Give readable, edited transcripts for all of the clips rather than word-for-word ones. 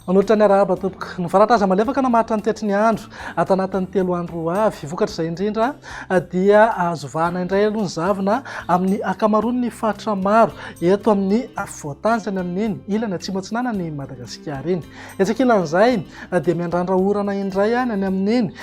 Manolotra ny arahaba tompoko. Ny varatra aza malefaka no maharitra ny toetry ny andro ato anatin'ny 3 andro ho avy. Vokatr'izay indrindra dia azo vahana indray aloha ny zavona amin'ny ankamaroan'ny faritra maro eto amin'ny afovoan-tany sy any amin'iny ilany atsimo atsinanan'i Madagasikara iny. Etsy ankilan'izay dia miandrandra orana indray any any amin'iny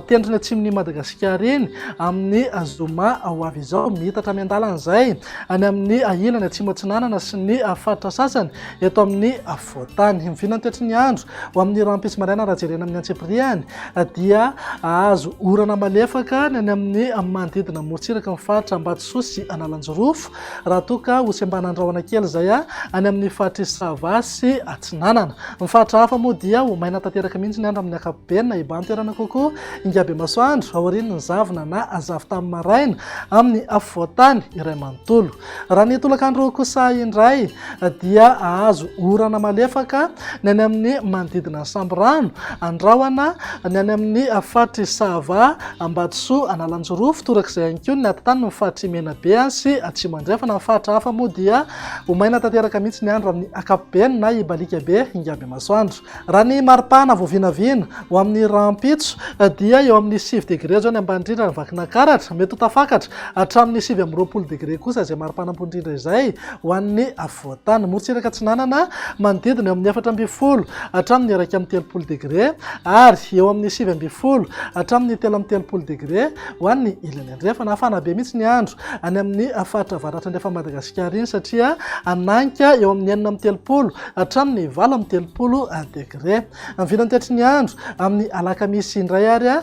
tendrony atsimon'i Madagasikara iny amin'ny zoma ho avy izao. Miitatra miandalana izay any amin'ny ilany atsimo atsinanana sy ny faritra sasany eto amin'ny afovoan-tany. Miviana ny toetry ny andro ho amin'ny rahampitso maraina raha jerena amin'ny antsipiriany dia ahazo orana malefaka ny any amin'ny manodidina morontsiraka ny faritra Ambatosoa sy Analanjirofo raha toa ka ho sembanan-drahona kely izay any amin'ny faritr'i Sava sy Atsinanana. Ny faritra hafa moa dia ho maina tanteraka mihitsy ny andro amin'ny ankapobeny na hibahan-toerana kokoa ingabe masoandro aorian'ny zavona na zavon-tany maraina amin'ny afovoan-tany iray manontolo. Raha ny tolakandro kosa indray dia hahazo orana malefaka ny any amin'ny manodidina ny Sambirano, Andrahona, ny any amin'ny faritr'i Sava, Ambatosoa, Analanjirofo, torak'izay ihany koa ny atitaniny ny faritr'i Menabe sy Atsimo Andrefana. Ny faritra hafa moa dia ho maina tanteraka mihitsy ny andro amin'ny ankapobeny na hibaliaka be hingabe masoandro. Raha ny maripana vao vinavina ho amin'ny rahampitso dia eo amin'ny 9 degre izao ny ambany indrindra ny Vakinankaratra, mety ho tafakatra hatramin'ny 29 degre kosa izay maripana ambony indrindra izay ho an'ny afovoan-tany. Morontsiraka atsinanana manodidina eo amin'ny 14 hatramin'ny 31 degre ary eo amin'ny 19 hatramin'ny 33 degre ho an'ny ilany andrefana. Hafana be mihitsy ny andro any amin'ny faritra avaratra andrefan'i Madagasikara iny satria hananika eo amin'ny 36 hatramin'ny 38 degre. Ny vinantetry ny andro amin'ny alakamisy indray ary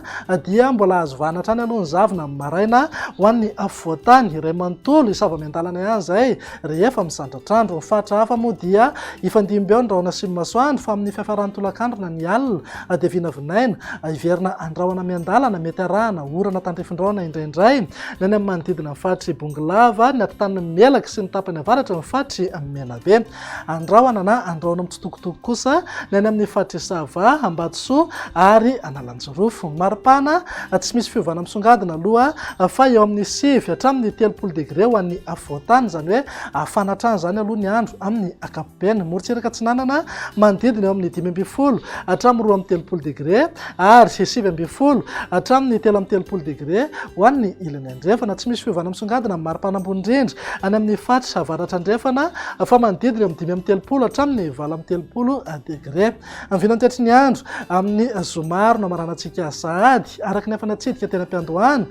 dia mbola azo vahana hatrany aloha ny zavona amin'ny maraina ho an'ny afovoan-tany iray manontolo hisava miandalana ihany izay rehefa misandratr'andro. Ny faritra hafa moa dia hifandimby eo ny rahona sy ny masoandro fa amin'ny fiafaran'ny tolakandro na ny alina dia vinavinaina hiverina andrahona miandalana mety arahana orana tandrifin-drahona indraindray ny any amin'ny manodidina ny faritr'i Bongolava, ny atitaniny Melaky sy ny tapany avaratry ny faritr'i Menabe. Andrahona na andrahona mitsitokotoko kosa ny any amin'ny faritr'i Sava, Ambatosoa ary Analanjirofo. Maripana tsy misy fiovana misongadina aloha fa eo amin'ny 9 hatramin'ny 30 degre ho an'ny afovoan-tany, izany hoe hafana hatrany izany aloha ny andro amin'ny ankapobeny. Morontsiraka atsinanana manodidina eo amin'ny 15 hatramin'ny 32 degre ary 19 hatramin'ny 33 degre ho an'ny ilany andrefana. Tsy misy fiovana misongadina amin'ny maripana ambony indrindra any amin'ny faritra avaratra andrefana fa manodidina eo amin'ny 35 hatramin'ny 38 degre. Ny vinantetry ny andro amin'ny zoma ary no hamaranantsika sahady. Araka ny efa natsidika teny am-piandohana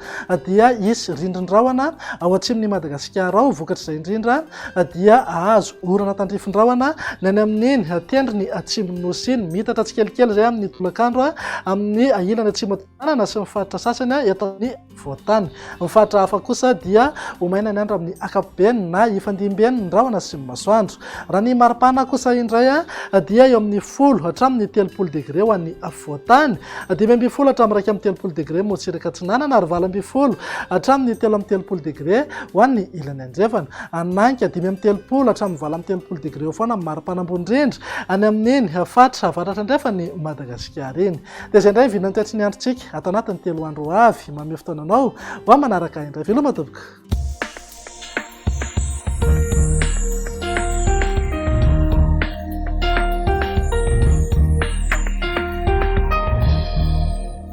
dia hisy rindrin-drahona ao atsimon'i Madagasikara ao. Vokatr'izay indrindra dia hahazo orana tandrifin-drahona ny any amin'iny tendrony atsimon'ny Nosy iny. Miitatra tsikelikely izay amin'ny tolakandro amin'ny ilany atsimo atsinanana sy ny faritra sasany eto amin'ny afovoan-tany. Ny faritra hafa kosa dia ho maina ny andro amin'ny ankapobeny na hifandimby eny ny rahona sy ny masoandro. Raha ny maripana kosa indray dia eo amin'ny 10 hatramin'ny 30 degre ho an'ny afovoan-tany, 15 hatramin'ny 31 degre morontsiraka atsinanana ary 18 hatramin'ny 33 degre ho an'ny ilany andrefana. Hanainga 35 hatramin'ny 38 degre eo foana ny maripana ambony indrindra any amin'iny faritra avaratra andrefan'i Madagasikara iny. Dia izay indray ny vinan'ny toetry ny androntsika ato anatin'ny 3 andro ho avy. Manome fotoana anao ho amin'ny manaraka indray. Veloma tompoko.